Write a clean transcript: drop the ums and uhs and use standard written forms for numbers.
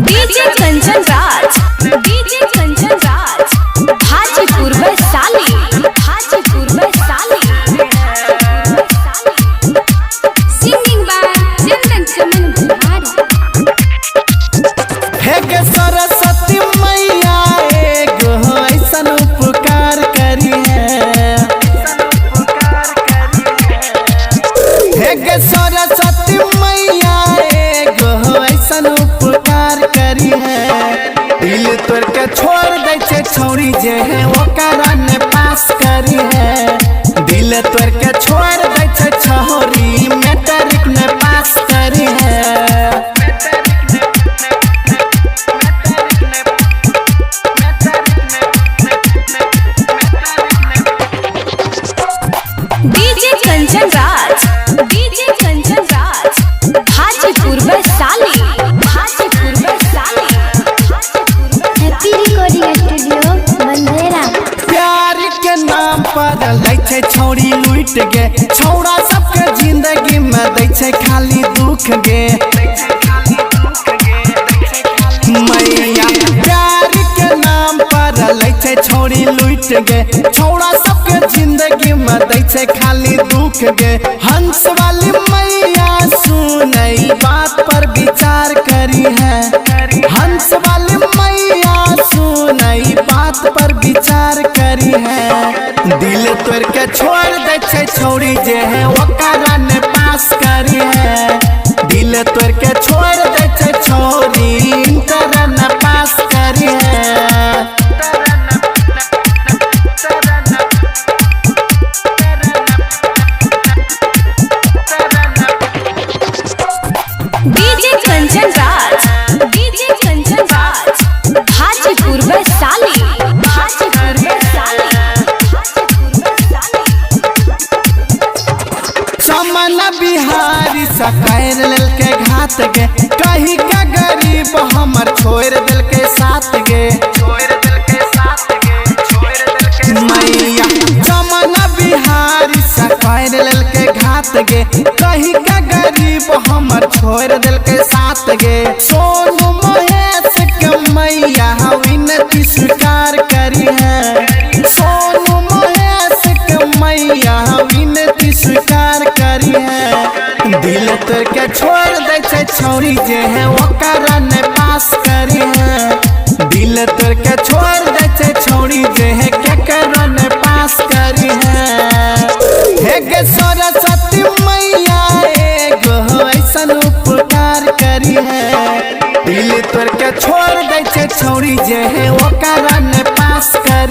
DJ Kanchan Raj, DJ Kanchan Raj, Hajipur Vaishali, Hajipur Vaishali, singing by Chandan Chaman Bihari. हे गे सरस्वती मैया एगो ऐसन उपकार करी है। हे गे सरस्वती मैया एगो ऐसन उपकार करी है। दिल तोड़ के छोड़ दै छै छौरी जे है ओकरा ने पास करी है। दिल तोड़ के छोड़ दै छै छौरी मैट्रिक ने पास करी है। DJ Kanchan Raj, DJ Kanchan Raj, Hajipur Vaishali, Hajipur Vaishali, Hajipur happy recording studio Bandhera. प्यार के नाम पर लै छै छौरी लूट गे, छौड़ा सबके जिंदगी में दै छै खाली दुख गे। मैया प्यार के नाम पर लै छै छौरी लूट गे, छौड़ा सबके जिंदगी में दै छै खाली दुख गे। हंस वाली मैया सुनई बात पर विचार करी है। हंस वाली मैया सुनई बात पर विचार करी है। दिल तोड़ के छोड़ दै छै छौरी जे है ओकरा ने पास करी है। दिल तोड़ के छोड़ दै छै छौरी इंटर ने पास करी है। DJ Kanchan Raj, DJ Kanchan Raj, Hajipur Vaishali, Hajipur Vaishali, Hajipur Vaishali. Chaman Bihari सकैर लेलके घात गे, कही के गरीब हमर छोड़ देलके साथ गे। मैया चमन बिहारी सकैर लेलके घात गे, कही के गरीब हमर छोड़ देलके साथ गे। सोनू महेश के मैया विनती स्वीकार करी है। सोनू महेश के मैया विनती स्वीकार करी है। दिल तोड़ के छोड़ दै छै छौरी जे है ओकरा ने पास करी है। दिल तोड़ के छोड़ दै छै छौरी जे है केकरा ने पास करी है। हे गे सरस्वती मैया एगो ऐसन उपकार करी है। दिल तोड़ के छोड़ दै छै छौरी जे है ओकरा ने पास करी